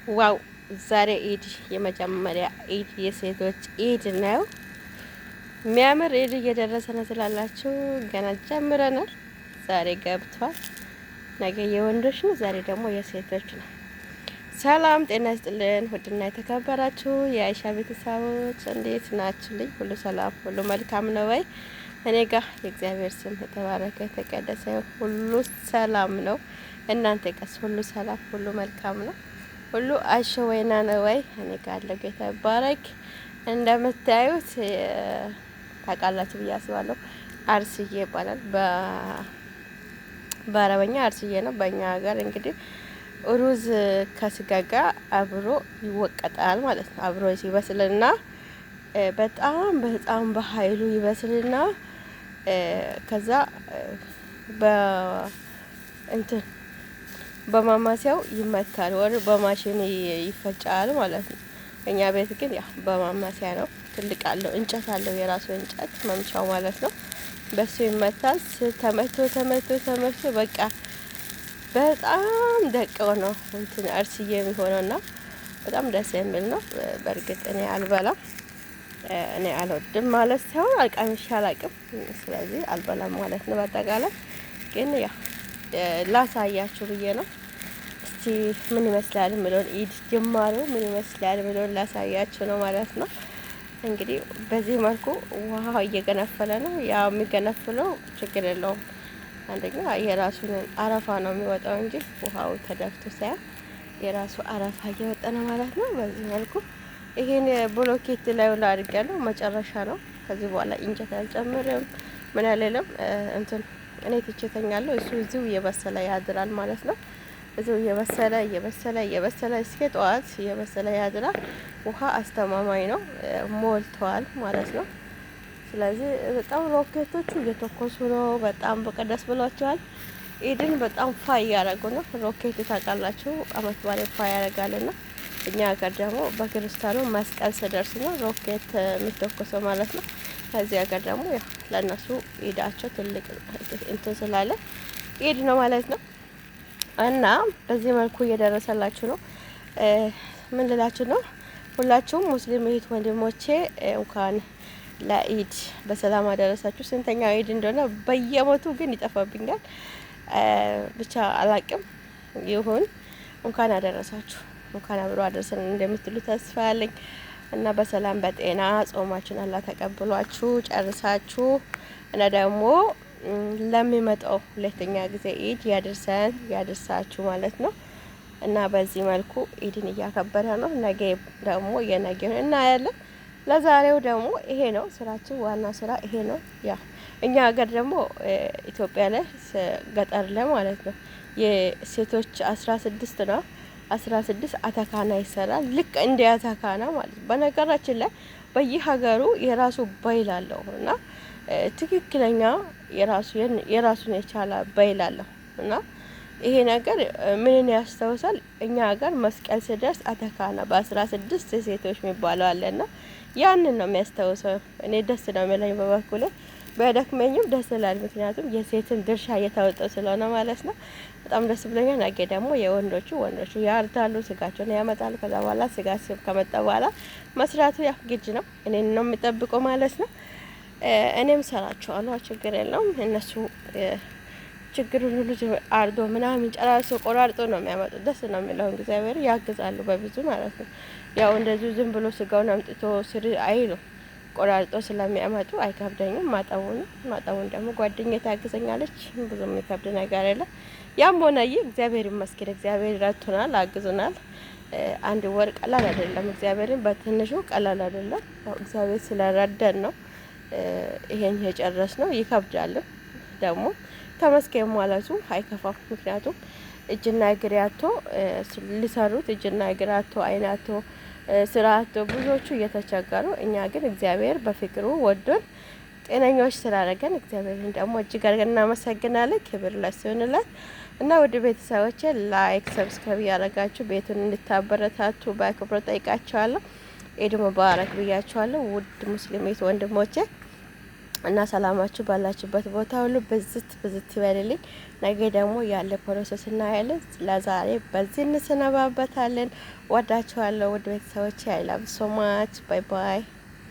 Wow፣ ዛሬ ኢድ፣ የመጀመሪያ ኢድ፣ የሴቶች ኢድ ነው። የሚያምር ኢድ እየደረሰ ነው ስላላችሁ ገና ጀምረናል። ዛሬ ገብቷል። ነገ የወንዶች ነው፣ ዛሬ ደግሞ የሴቶች ነው። ሰላም ጤና ይስጥልን። ውድና የተከበራችሁ የአይሻ ቤተሰቦች እንዴት ናችሁልኝ? ሁሉ ሰላም፣ ሁሉ መልካም ነው ወይ? እኔ ጋር የእግዚአብሔር ስም የተባረከ የተቀደሰ፣ ሁሉ ሰላም ነው። እናንተ ጋርስ ሁሉ ሰላም፣ ሁሉ መልካም ነው? ሁሉ አሸ ወይና ነው ወይ? እኔ ጋር አለው፣ ጌታ ይባረክ። እንደምታዩት ታውቃላችሁ ብዬ አስባለሁ። አርስዬ ይባላል። በአረበኛ አርስዬ ነው። በእኛ ሀገር እንግዲህ ሩዝ ከስጋ ጋር አብሮ ይወቀጣል ማለት ነው። አብሮ ይበስልና በጣም በጣም በኃይሉ ይበስልና ከዛ በእንትን በማማሰያው ይመታል፣ ወር በማሽን ይፈጫል ማለት ነው። እኛ ቤት ግን ያው በማማሰያ ነው። ትልቅ አለው፣ እንጨት አለው፣ የራሱ እንጨት መምቻው ማለት ነው። በሱ ይመታል። ተመቶ ተመቶ ተመቶ በቃ በጣም ደቀው ነው እንትን አርስዬ የሚሆነውና በጣም ደስ የሚል ነው። በእርግጥ እኔ አልበላም፣ እኔ አልወድም ማለት ሳይሆን አልቃምሼ አላቅም። ስለዚህ አልበላም ማለት ነው። በአጠቃላይ ግን ያው ላሳያችሁ ብዬ ነው። እስቲ ምን ይመስላል የሚለውን፣ ኢድ ጅማሬው ምን ይመስላል የሚለውን ላሳያችሁ ነው ማለት ነው። እንግዲህ በዚህ መልኩ ውሃ እየገነፈለ ነው። ያው የሚገነፍለው ችግር የለውም። አንደኛ የራሱን አረፋ ነው የሚወጣው እንጂ ውሃው ተደፍቶ ሳይሆን የራሱ አረፋ እየወጣ ነው ማለት ነው። በዚህ መልኩ ይሄን ብሎኬት ላይ ሁላ አድርጊያለሁ። መጨረሻ ነው። ከዚህ በኋላ እንጨት አልጨምርም፣ ምን አልልም። እንትን እኔ ትቼ ተኛለሁ። እሱ እዚሁ እየበሰለ ያድራል ማለት ነው። እዚሁ እየበሰለ እየበሰለ እየበሰለ እስከ ጠዋት እየበሰለ ያድራል። ውሃ አስተማማኝ ነው፣ ሞልተዋል ማለት ነው። ስለዚህ በጣም ሮኬቶቹ እየተኮሱ ነው። በጣም በቃ ደስ ብሏቸዋል። ኢድን በጣም ፋ እያደረጉ ነው። ሮኬት ታውቃላችሁ፣ አመት በዓል ፋ ያደርጋልና እኛ ሀገር ደግሞ በክርስቲያኑ መስቀል ስደርስ ነው ሮኬት የሚተኮሰው ማለት ነው። ከዚህ ሀገር ደግሞ ያው ለእነሱ ኢዳቸው ትልቅ እንትን ስላለ ኢድ ነው ማለት ነው። እና በዚህ መልኩ እየደረሰላችሁ ነው። ምን ልላችሁ ነው? ሁላችሁም ሙስሊም እህት ወንድሞቼ እንኳን ለኢድ በሰላም አደረሳችሁ። ስንተኛው ኢድ እንደሆነ በየሞቱ ግን ይጠፋብኛል፣ ብቻ አላቅም። ይሁን፣ እንኳን አደረሳችሁ፣ እንኳን አብሮ አደረሰን እንደምትሉ ተስፋ አለኝ እና በሰላም በጤና ጾማችሁን አላህ ተቀብሏችሁ ጨርሳችሁ እና ደግሞ ለሚመጣው ሁለተኛ ጊዜ ኢድ ያድርሰን ያድርሳችሁ ማለት ነው። እና በዚህ መልኩ ኢድን እያከበረ ነው። ነገ ደግሞ የነገውን እናያለን። ለዛሬው ደግሞ ይሄ ነው ስራችን፣ ዋና ስራ ይሄ ነው። ያ እኛ ሀገር ደግሞ ኢትዮጵያ ላይ ገጠር ላይ ማለት ነው የሴቶች 16 ነው፣ 16 አተካና ይሰራል። ልክ እንደ አተካና ማለት ነው። በነገራችን ላይ በየሀገሩ የራሱ ባህል አለው እና ትክክለኛ የራሱን የቻለ ባህል አለው እና ይሄ ነገር ምንን ያስታውሳል? እኛ ሀገር መስቀል ሲደርስ አተካና በ16 ሴቶች የሚባለው አለና ያንን ነው የሚያስታውሰው። እኔ ደስ ነው የሚለኝ፣ በበኩሌ ቢያደክመኝም ደስ ይላል። ምክንያቱም የሴትን ድርሻ እየተወጣው ስለሆነ ማለት ነው። በጣም ደስ ብሎኛል። ነገ ደግሞ የወንዶቹ፣ ወንዶቹ ያርዳሉ፣ ስጋቸውን ያመጣሉ። ከዛ በኋላ ስጋ ከመጣ በኋላ መስራቱ ያው ግድ ነው። እኔን ነው የሚጠብቀው ማለት ነው። እኔም ሰራቸዋለሁ፣ ችግር የለውም። እነሱ ችግሩን ሁሉ አርዶ ምናምን ጨራርሶ ቆራርጦ ነው የሚያመጡት። ደስ ነው የሚለውን፣ እግዚአብሔር ያግዛሉ በብዙ ማለት ነው። ያው እንደዚሁ ዝም ብሎ ስጋውን አምጥቶ ስሪ አይሉ፣ ቆራርጦ ስለሚያመጡ አይከብደኝም። ማጠቡን ደግሞ ጓደኛዬ ታግዘኛለች። ብዙ የሚከብድ ነገር የለም። ያም ሆነ ይህ እግዚአብሔር ይመስገን፣ እግዚአብሔር ረድቶናል፣ አግዞናል። አንድ ወር ቀላል አይደለም። እግዚአብሔርን በትንሹ ቀላል አይደለም። ያው እግዚአብሔር ስለረዳን ነው ይሄን የጨረስ ነው። ይከብዳልም ደግሞ ተመስገን ማለቱ አይከፋም። ምክንያቱም እጅና እግር ያቶ ሊሰሩት፣ እጅና እግር አቶ፣ አይን አቶ፣ ስራ አቶ ብዙዎቹ እየተቸገሩ፣ እኛ ግን እግዚአብሔር በፍቅሩ ወዶን ጤነኞች ስላደረገን እግዚአብሔርን ደግሞ እጅግ አድርገን እናመሰግናለን። ክብር ለሱ ይሁንለት እና ውድ ቤተሰቦቼ like፣ subscribe እያደረጋችሁ ቤቱን እንድታበረታቱ በአክብሮት ጠይቃችኋለሁ። ኢድ ሙባረክ ብያችኋለሁ። ውድ ሙስሊም ወንድሞቼ። እና ሰላማችሁ ባላችሁበት ቦታ ሁሉ ብዝት ብዝት ይበልልኝ። ነገ ደግሞ ያለ process እናያለን። ለዛሬ በዚህ እንሰነባበታለን። ወዳችኋለሁ ውድ ቤተሰቦቼ። I love so much። Bye bye።